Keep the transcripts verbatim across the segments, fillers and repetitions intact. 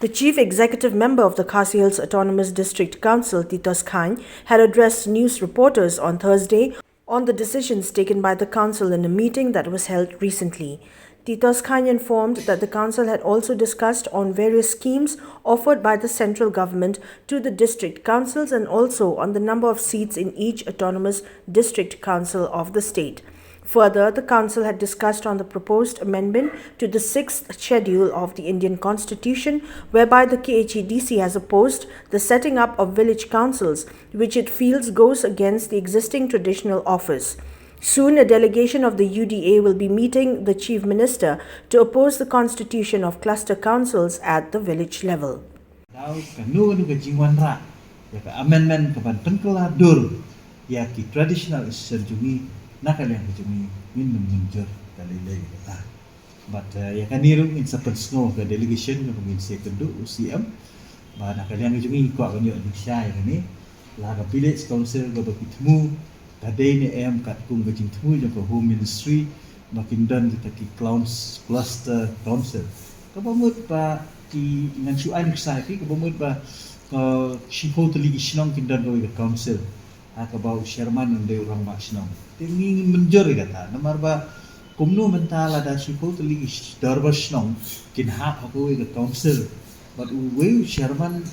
The chief executive member of the Khasi Hills Autonomous District Council, Titos Chyne, had addressed news reporters on Thursday on the decisions taken by the council in a meeting that was held recently. Titos Chyne informed that the council had also discussed on various schemes offered by the central government to the district councils and also on the number of seats in each autonomous district council of the state. Further, the council had discussed on the proposed amendment to the sixth schedule of the Indian Constitution, whereby the K H A D C has opposed the setting up of village councils, which it feels goes against the existing traditional office. Soon, a delegation of the U D A will be meeting the Chief Minister to oppose the constitution of cluster councils at the village level. Daw kano kano ka jingwanrah ïa ka amendment ka ban pynkylla dur ïa ki traditional association jong ngi, na ka liang ka jong ngi ngin ym mynjur da lei lei ïa kata. Bad ïa kane ruh ngin sa pynsngew ka delegation kaba ngin sa ïakynduh u C M. Bad na ka liang ka jong ngi kwah ban ïoh jingshisha ïa kane, la ka village council kaba ki thmu ka dei ne em katkum ka jingthmu jong ka Home Ministry ba kin don kita ki clowns cluster council. Kaba mut ba ki ngan shu ai nuksa ïa ki, kaba mut ba shiphew tylli ki shnong kin don kawei ka council ha kaba u chairman un dei u rangbah shnong. Te ngi ngim mynjur ïa kata namar ba kumno mynta lada shiphew tylli ki dorbar shnong kin hap ha kawei ka council bad uwei u chairman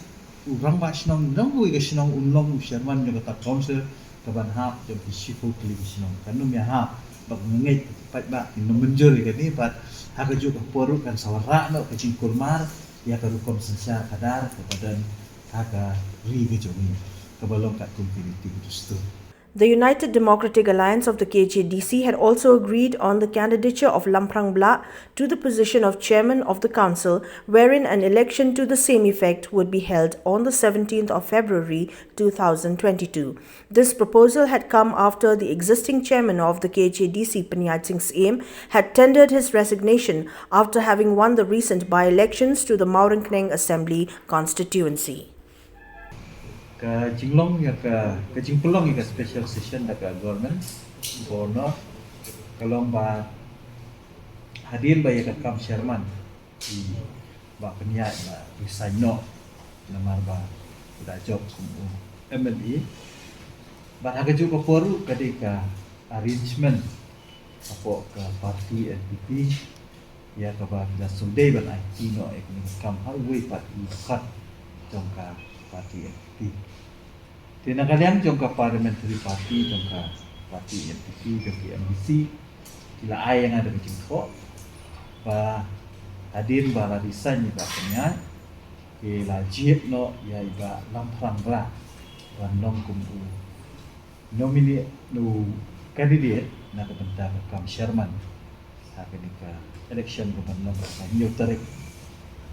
u rangbah shnong jong kawei ka shnong un long u chairman jong kata council kaban hap jong ki shiphew tylli ki shnong. Kan ym ïahap. Bad nga ngeit ki paidbah kin ym mynjur ïa kane bad ha kajuh ka por ruh kan sa wanrah noh ka jingkulmar ïa ka rukom synshar khadar kaba don ha ka ri ka jong ngi kaba long katkum ki riti ki dustur. The United Democratic Alliance of the K H A D C had also agreed on the candidature of Lamphrang Blah to the position of chairman of the council, wherein an election to the same effect would be held on the seventeenth of February two thousand twenty-two. This proposal had come after the existing chairman of the K H A D C, Pynïaid Sing Syiem, had tendered his resignation after having won the recent by-elections to the Mawryngkneng Assembly constituency. Ka jinglong ïa ka, ka jingpynlong ïa ka special session da ka government, governor, ka long ba hadien ba ïa ka kam chairman i Bah Pynïaid la resign noh namar ba u da jop kum u M L A. Bad ha kajuh ka por ruh ka dei ka arrangement hapoh ka party N P P ïa kaba ki la sngewdei ban aiti noh ïa kane ka kam ha uwei pat u dkhot jong ka party N P P. Te na ka liang jong ka parliamentary party jong ka party N P P jong ki M D C ki la ai ïa nga da ka jingthoh ba hadien ba la resign i Bah Pynïaid ki la jied noh ïa i Bah Lamphrang Blah ban long kum u nominee, u candidate na ka bynta ka kam chairman ha kane ka election kaban long ha ka hynñiew tarik.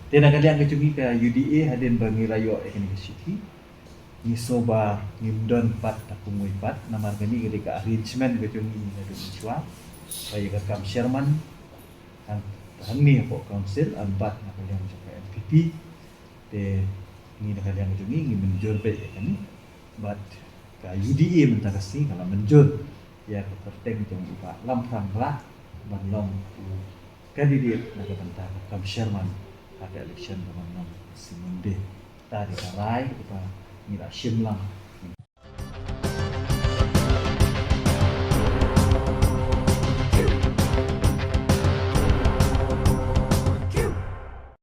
Te na ka liang ka jong ngi ka U D A hadien ba ngi la ïoh ïa kane ka shithi ngi sngew ba ngim don pat da kumwei pat namar kane ka dei ka arrangement ka jong ngi naduh mynshuwa ba ïa ka kam chairman hang, hangne hapoh council yn bat na ka liang jong ka N P P. Te ngi na ka liang jong ngi ngi mynjur beit ïa kane. Bad ka U D A mynta ka sngi ka la mynjur ïa ka kyrteng jong u Bah Lamphrang Blah ban long u candidate na ka bynta ka kam chairman ha ka election kaban long ha ka sngi Monday. Kata dei ka rai kaba ngi la shim lang